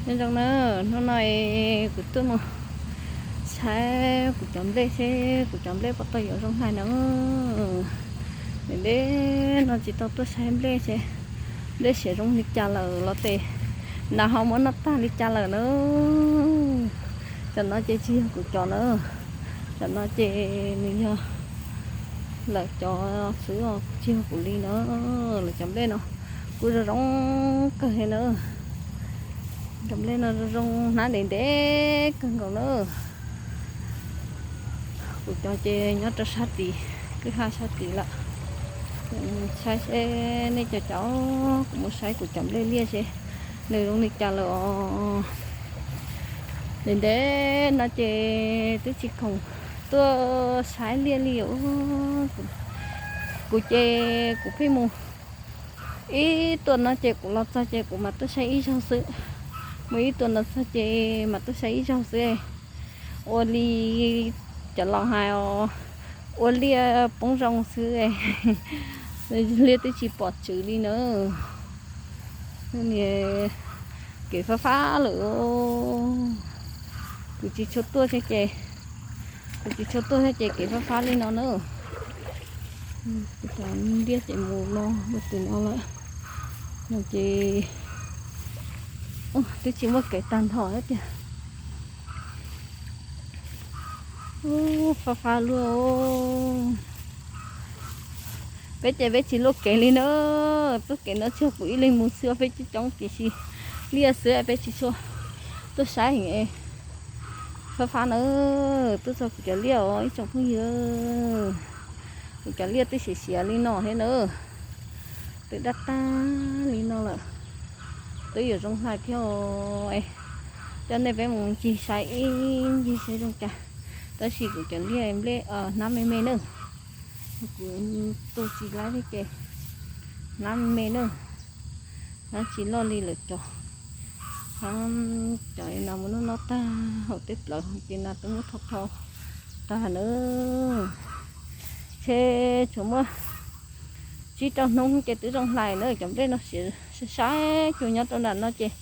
Nyob zoo na, hnub no kuv tuaj mus saib kuv cov nplej seb kuv cov nplej puas tau yuav zoo hais na. Ntev ntev no tsis tau tuaj saib nplej seb nplej siav zoo li cas lawm los tes nas ho muab noj tag li cas lawm na. Cov no ces tsis yog kuv cov na, cov no ces nws yog lawv cov xwb os, tsis yog kuv li na. Lawv cov nplej no kuj zoo zoo kawg li na. Cov nplej no zoo zoo hnab ntev ntev kawg nkaus na. Kuv cov ces nyob rau sab tid, kwj ha sab tid lawm. Saib seb nej cov cov, kuv mus saib kuv cov nplej liaj seb nws zoo li cas lawm os. Ntev ntev no ces twb tsis khoom tuaj saib liaj li os. Kuv ces kuv pheej mus ib tuas no ces kuv los txog ces kuv mam tuaj saib ib zaug xwb, mus ib tuas no txog ces mam tuaj saib ib zaug xwb. Ua li cov laus hais os, ua liaj poob zoo xwb, liaj twb tsis pom tswv li na. Kev fab fab lawm, kuv tsis tshua tuaj thiab ces, kuv tsis tshua tuaj thiab ces kev fab fab li no na. Kuv cov nplej ces mus no mus tim no lawm, no ces twb tsis muaj kev tag nrho thiab tiag. Fab fab luaj. Peb ces peb tsis luaj kev li na, txoj kev no tsuas kuv ib leeg mus xwb, peb coob coob tiam sis liaj xwb peb tsis tshua tuaj saib heev. Fab fab na, tuaj txog kuv cov liaj os ib tsoom phooj ywg. Kuv cov liaj twb siav siav li no thiab na, twb daj tag li no lawm, twb yuav zoo hlais thiab. Coj nej peb mus ncig saib ib ncig saib zoo cas, tab sis kuv cov liaj nplej hnab me me na, kuv tu tsis laib li ces hnab me me na, hnab tsis loj li lawv cov. Hnab cov no mus noj noj tag hauv tej plawv ces nas twb muab thau thau tag na. Ces tsuas muaj tsib rau hnub ces twb zoo hlais na. Cov nplej no siav sai sai, cua nyob rau nram no ces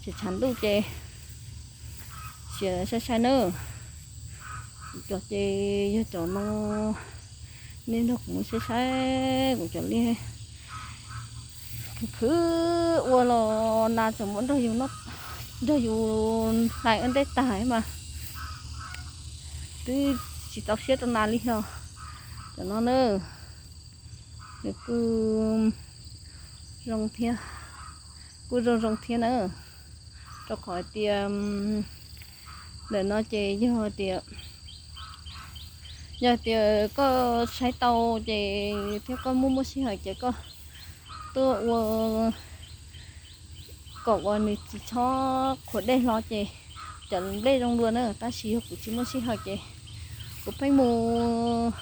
tsis tshav ntuj ces siav sai sai na. Kuv cov ces yog cov no, nej nrog kuv mus saib saib kuv cov liaj. Khwv khwv ua los nas tseem muab nrog yus hlais ua ntej tag mas twb tsis txaus siab rau nas li os. Cov no na, nws kuj zoo thiab, kuj zoo zoo thiab na, rau qhov hais tias ntawm no ces yog tias, yog tias koj saib tau ces thiab koj muaj muaj sij hawm ces koj tuaj ua kom uas nws tsis txhob qhuav dej hlo ces cov nplej zoo dua na. Tab sis yog kuv tsis muaj sij hawm ces kuv pheej mus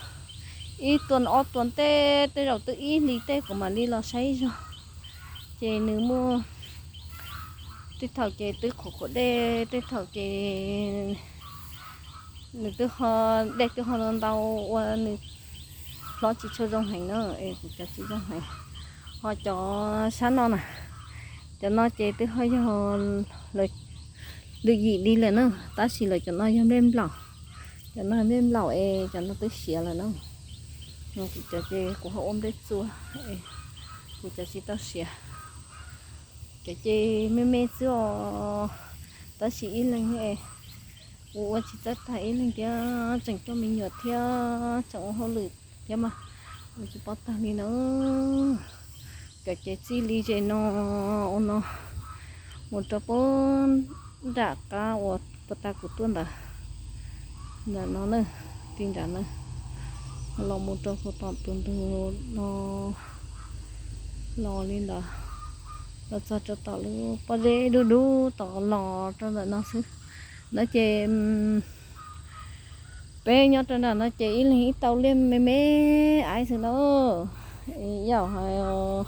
ib tuas ob tuas tej, tej zaum twb ib hlis tej kuv mam li los saib zog. Ces nws muaj tej thaum ces twb qhuav qhuav dej, tej thaum ces nws twb ho, dej twb ho ntau ua nws hlob tsis tshua zoo heev na, es kuv cov tsis zoo heev. Ho cov sab no na, cov no ces twb ho yog lwm yim li lawm na, tab sis lawv cov no yog nplej nplaum. Cov no nplej nplaum es cov no twb siav lawm na. Kuv cov ces kuv ho ua nplej txua, kuv cov tsis tau siav. Cov ces me me xwb os, tab sis ib leeg ua ua tsis txawj tag ib leeg thiab, tseem coj me nyuam thiab tseem ua hauj lwm thiab mas ua tsis paub tag li na. Cov ces txij li zes no ua no mus rau puag nram qab uas puag ta kuv tuaj ntawd, ntawm no na, ti nram na, los mus rau puag tom tus ntug no, los li ntawd, los txog rau tom lub pob zeb dub dub tom los rau ntawm no xwb. No ces peb nyob rau nram no ces ib leeg ib tau liaj me me aiv xwb na. Yam hais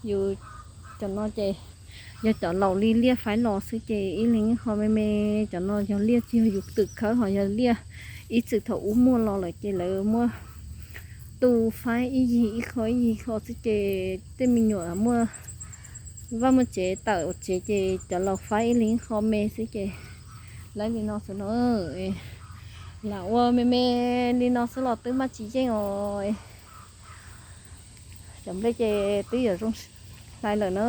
yus cov no ces yog cov laus li liaj faib los xwb ces ib leeg ho me me. Cov no yog liaj tsis yog yus twm khawb, ho yog liaj ib txwm thaum ub muaj los lawm ces lawv muab tu faib ib yig ib qho ib yig qho xwb ces tej me nyuam muaj Vaj muaj tsev tawm tsev ces cov laus faib ib leeg qho me xwb ces lawv li no xwb no. Lam ua me me li no xwb los twb maj tsis yeej os. Cov nplej ces twb yuav zoo hlais lawm na.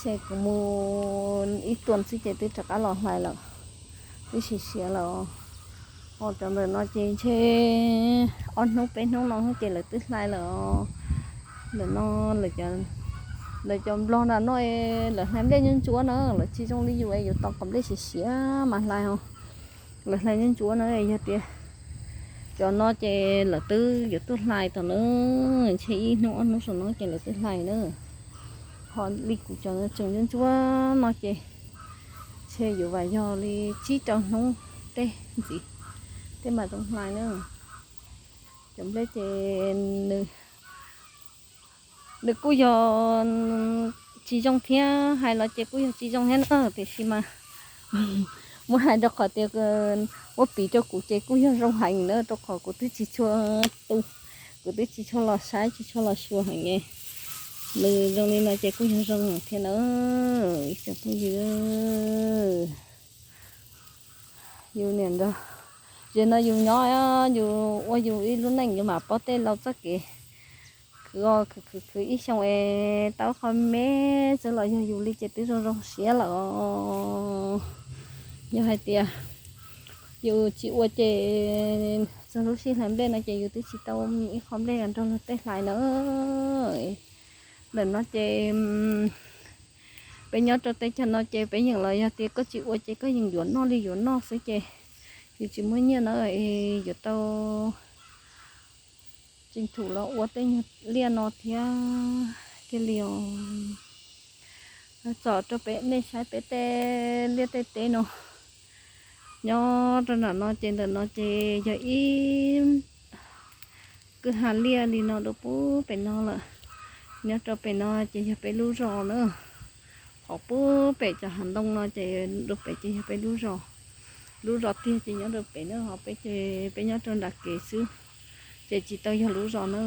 Ces kuv mus ib tuas xwb ces twb rov qab los hlais lawm, twb siav siav lawm. Ho cov ntawm no ces ntshe ob hnub peb hnub no ces lawv twb hlais lawm. Ntawm no lawv cov nplog nram no lawv hlais nplej ntsuab ntsuab na, lawv tsis zoo li yus es yus tos kom nplej siav siav mas hlais os. Lawv hlais ntsuab ntsuab na, yog tias cov no ces lawv twb yuav tuaj hlais tom na, ntshe ib hnub ob hnub saum no ces lawv twb hlais na. Ho li kuv cov tseem ntsuab ntsuab no ces ntshe yuav vam yog li tsib rau hnub tej ntxiv tej mam zoo hlais na. Cov nplej ces nws nws kuj yog tsis zoo thiab, hais los ces kuj yog tsis zoo thiab na, tiam sis mas muab hais rau qhov tias muab piv rau kuv ces kuj yog zoo heev na, rau qhov kuv twb tsis tshua tu, kuv twb tsis tshua los saib tsis tshua los xyuas heev. Nws zoo li no ces kuj yog zoo thiab na, ib tsoom phooj ywg. Yus niam nrog, ze no yus nyob, yus ua yus ib lub neej yus mam paub tej laus txoj kev khwv, khwv khwv khwv ib xyoo es tau qho me xwb los yog yus li ces twb zoo zoo siab lawm. Yog hais tias yus tsis ua ces txog lub sij hlais nplej no ces yus twb tsis tau ib qho nplej nrog luag tej hlais na. Ntawm no ces peb nyob rau teb chaws no ces peb yeej los yog tias koj tsis ua ces koj yeej yuav noj li yuav noj xwb ces yus tsis muaj nyiaj na, yuav tau tseem thum los ua tej nyuag liaj no thiab kiag li os. Tsom rau peb nej saib peb tej liaj tej teb no. Nyob rau nram no ces ntawm no ces yog ib kwj ha liaj li no dua pub pem no lawm. Nyob rau pem no ces yog peb lub zos na. Qhov pub pem cov hav ntoo no ces dua pem ces yog peb lub zos. Lub zos tiag ces nyob rau pem na, ho peb ces peb nyob rau nram kev xwb, ces tsis tau yog lub zos na.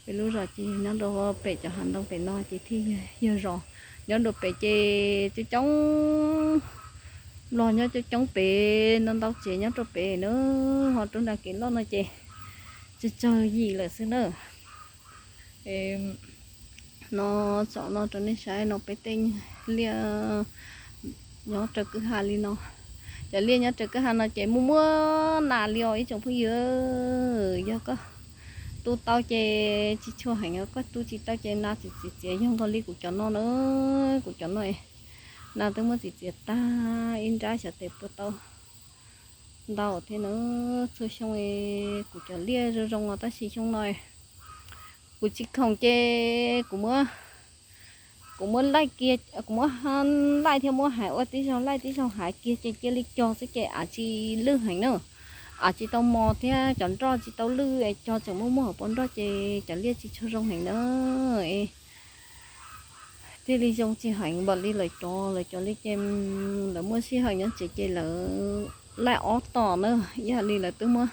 Peb lub zos ces nyob rau pem cov hav ntoo pem no ces thiaj yog zos. Nyob rau pem ces coob coob, nplog nyob coob coob pem no, ntau tsev nyob rau pem na, ho rau nram kev loj no ces tsawg tsawg yim lawm xwb na. No, tsom no rau nej saib no peb tej liaj nyob raws kwj ha li no. Cov liaj nyob raws kwj ha no ces muaj muaj nas li os ib tsoom phooj ywg. Yog koj tu tau ces tsis tshua heev, koj tu tsis tau ces nas txiav txiav txiav yog nkaus li kuv cov no na. Kuv cov no nas twb muab txiav txiav tag ib nrab xyov tes puas tau ntau thiab na. Txhua xyoo kuv cov liaj zoo zoo os, tab sis xyoo no kuv tsis khoom ces kuv muab, kuv muab laij kiag, kuv muab laij thiab muab hais ua tib zaug laij tib zaug hais kiag ces cia li cog xwb ces av tsis lwj heev na. Av tsis tau mos thiab cov nroj tsis tau lwj es cog tseem muaj muaj hauv paus nroj ces cov liaj tsis tshua zoo heev na. Thiaj li zoo tsis heev npaum li lawv cov, lawv cov li ces lawv muaj sij hawm nyob tsev ces lawv laij ob tom na. Ib yam li lawv twb muab,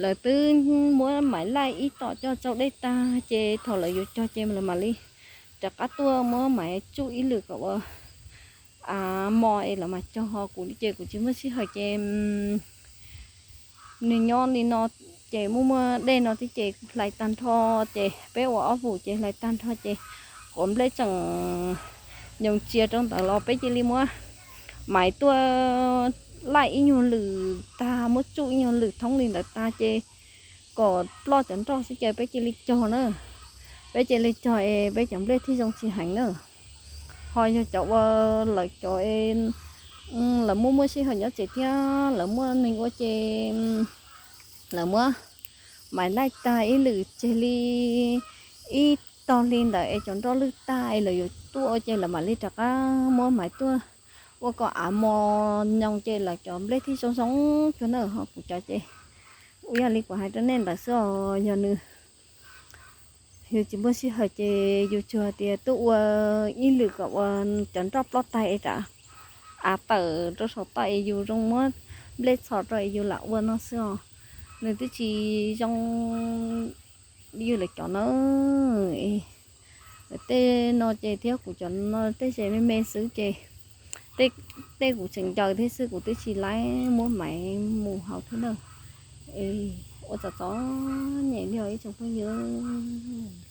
lawv twb muab maiv laij ib tom coj tsau dej tag ces thaum lawv yuav cog ces lawv mam li rov qab tuaj muab maiv tsuj ib lwm kom ua av mos es lawv mam cog. Ho kuv li ces kuv tsis muaj sij hawm ces nws nyob li no ces muaj muaj dej no thiab ces hlais tag nrho ces peb ua ob vus ces hlais tag nrho ces quav nplej tseem nyoos tsia rau ntawd los peb cia li muab maiv tuaj laij ib nyuag lwm tag, muab tsuj ib nyuag lwm thoob li ntawd tag ces kom ploj cov nroj xwb ces peb cia li cog na. Peb cia li cog es peb cov nplej thiaj zoo tsis heev na. Ho yog cov ua lawv cov, lawv muaj muaj sij hawm nyob tsev thiab lawv muaj neeg ua ces lawv muab maiv laij tag ib lwm tseg li ib tog li ntawd es cov nroj lwj tag es lawv yuav tuaj ces lawv mam li rov qab muab maiv tuaj ua kom av mos nyoos ces lawv cov nplej thiaj zoo zoo cuag na. Ho kuv cov ces ua yog li kuv hais rau nej ntawd xwb os. Yog nws, yus tsis muaj sij hawm ces yus tsuas tias tuaj ua ib lwm kom ua cov nroj ploj tag es rov av tawm rau saum toj es yus zoo muab nplej txhos rau es yus lam ua no xwb os. Nws twb tsis zoo li yus lawv cov na. Tej no ces thiab kuv cov no tej ze me me xwb ces tej kuv tseem ncaws thiab xwb, kuv twb tsis laib muab maiv mus hauv thiab na. Ua txom txom nyem li os ib tsoom phooj ywg.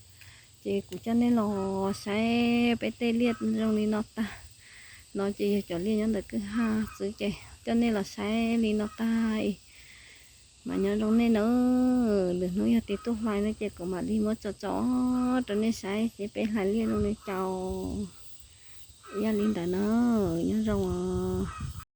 Ces kuv coj nej los saib peb tej liaj zoo li no tag. No ces yog cov liaj nyob ntawm kwj ha xwb ces coj nej los saib li no tag. Mas nyob zoo nej na, lwm hnub yog tias tuaj hlais no ces kuv mam li muab tso tso rau nej saib seb peb hlais liaj zoo li cas. Yog li ntawd na, nyob zoo os.